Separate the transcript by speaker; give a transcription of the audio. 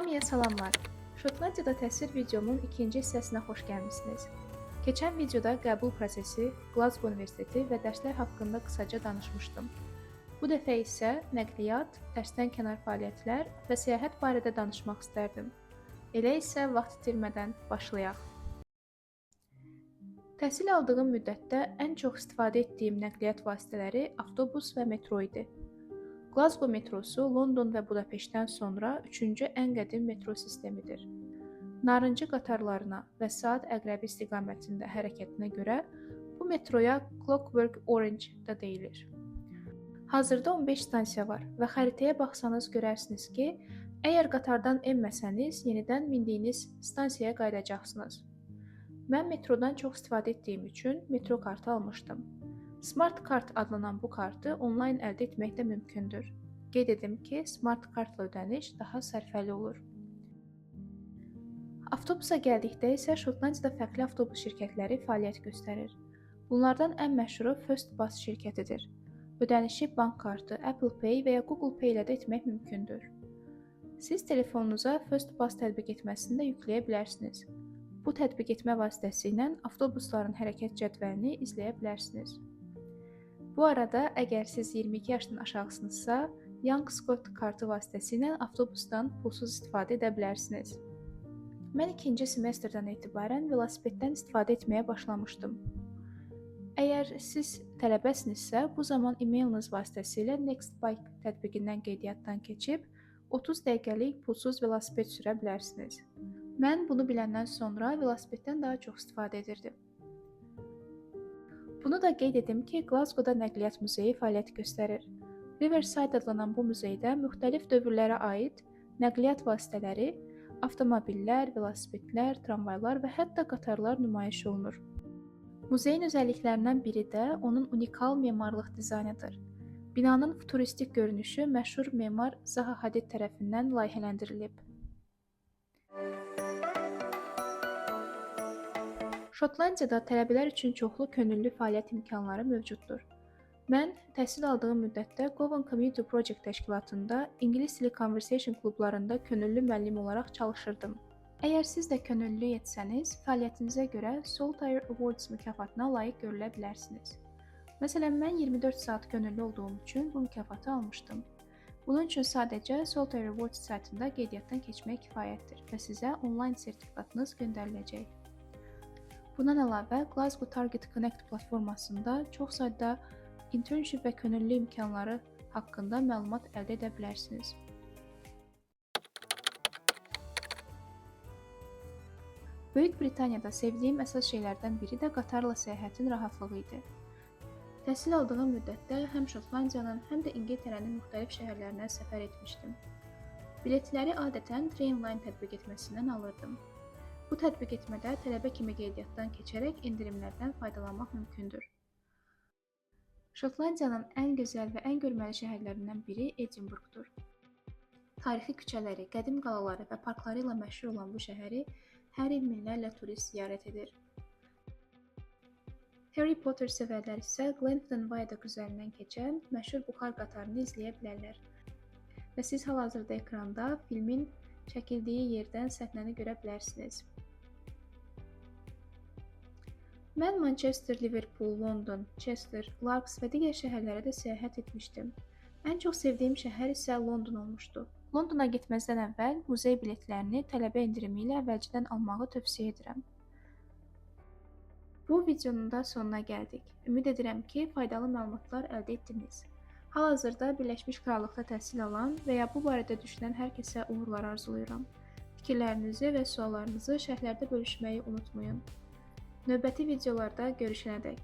Speaker 1: Hamıya salamlar. Şotlandiyada təhsil videomun ikinci hissəsinə xoş gəlmisiniz. Keçən videoda qəbul prosesi, Glasgow Universiteti və dərslər haqqında qısaca danışmışdım. Bu dəfə isə nəqliyyat, dərsdən kənar fəaliyyətlər və səyahət barədə danışmaq istərdim. Elə isə vaxt itirmədən başlayaq. Təhsil aldığım müddətdə ən çox istifadə etdiyim nəqliyyat vasitələri avtobus və metro idi. Glasgow metrosu London və Budapeştdən sonra üçüncü ən qədim metro sistemidir. Narıncı qatarlarına və saat əqrəbi istiqamətində hərəkətinə görə bu metroya Clockwork Orange da deyilir. Hazırda 15 stansiya var və xəritəyə baxsanız görərsiniz ki, əgər qatardan enməsəniz, yenidən mindiyiniz stansiyaya qayıdacaqsınız. Mən metrodan çox istifadə etdiyim üçün metro kartı almışdım. Smart kart adlanan bu kartı onlayn əldə etmək də mümkündür. Qeyd edim ki, smart kartla ödəniş daha sərfəli olur. Avtobusa gəldikdə isə Şotlandiyada fərqli avtobus şirkətləri fəaliyyət göstərir. Bunlardan ən məşhuru First Bus şirkətidir. Ödənişi bank kartı, Apple Pay və ya Google Pay ilə də etmək mümkündür. Siz telefonunuza First Bus tətbiq etməsini də yükləyə bilərsiniz. Bu tətbiq etmə vasitəsilə avtobusların hərəkət cədvəlini izləyə bilərsiniz. Bu arada, əgər siz 22 yaşdan aşağısınızsa, Young Scot kartı vasitəsilə avtobusdan pulsuz istifadə edə bilərsiniz. Mən ikinci semestrdən etibarən velosipeddən istifadə etməyə başlamışdım. Əgər siz tələbəsinizsə, bu zaman e-mailiniz vasitəsilə Nextbike tətbiqindən qeydiyyatdan keçib 30 dəqiqəlik pulsuz velosiped sürə bilərsiniz. Mən bunu biləndən sonra velosipeddən daha çox istifadə edirdim. Bunu da qeyd edim ki, Glasgow-da Nəqliyyat Muzeyi fəaliyyət göstərir. Riverside adlanan bu muzeydə müxtəlif dövrlərə aid nəqliyyat vasitələri, avtomobillər, velosipedlər, tramvaylar və hətta qatarlar nümayiş olunur. Muzeyin özəlliklərindən biri də onun unikal memarlıq dizaynıdır. Binanın futuristik görünüşü məşhur memar Zaha Hadid tərəfindən layihələndirilib. Şotlandiyada tələbələr üçün çoxlu könüllü fəaliyyət imkanları mövcuddur. Mən təhsil aldığım müddətdə Govan Community Project təşkilatında ingilis dili conversation klublarında könüllü müəllim olaraq çalışırdım. Əgər siz də könüllülük etsəniz, fəaliyyətinizə görə Saltire Awards mükafatına layiq görülə bilərsiniz. Məsələn, mən 24 saat könüllü olduğum üçün bu mükafatı almışdım. Bunun üçün sadəcə Saltire Awards saytında qeydiyyatdan keçmək kifayətdir və sizə onlayn sertifikatınız göndəriləcək. Bundan əlavə, Glasgow Target Connect platformasında çox sayda internship və könüllü imkanları haqqında məlumat əldə edə bilərsiniz. Böyük Britaniyada sevdiyim əsas şeylərdən biri də qatarla səyahətin rahatlığı idi. Təhsil aldığım müddətdə həm Şotlandiyanın, həm də İngiltərənin müxtəlif şəhərlərinə səfər etmişdim. Biletləri adətən Trainline tətbiq etməsindən alırdım. Bu tətbiq etmədə tələbə kimi qeydiyyatdan keçərək endirimlərdən faydalanmaq mümkündür. Şotlandiyanın ən gözəl və ən görməli şəhərlərindən biri Edinburqdur. Tarixi küçələri, qədim qalaları və parkları ilə məşhur olan bu şəhəri hər il minlərlə turist ziyarət edir. Harry Potter sevərlər isə Glenfinnan Viaduct üzərindən keçən məşhur buxar qatarını izləyə bilərlər. Və siz hal-hazırda ekranda filmin çəkildiyi yerdən səhnəni görə bilərsiniz. Mən Manchester, Liverpool, London, Chester, Largs və digər şəhərlərə də səyahət etmişdim. Ən çox sevdiyim şəhər isə London olmuşdu. Londona getməzdən əvvəl muzey biletlərini tələbə endirimi ilə əvvəlcədən almağı tövsiyə edirəm. Bu videonun da sonuna gəldik. Ümid edirəm ki, faydalı məlumatlar əldə etdiniz. Hal-hazırda Birləşmiş Krallıqda təhsil alan və ya bu barədə düşünən hər kəsə uğurlar arzulayıram. Fikirlərinizi və suallarınızı şərhlərdə bölüşməyi unutmayın. Növbəti videolarda görüşənədək.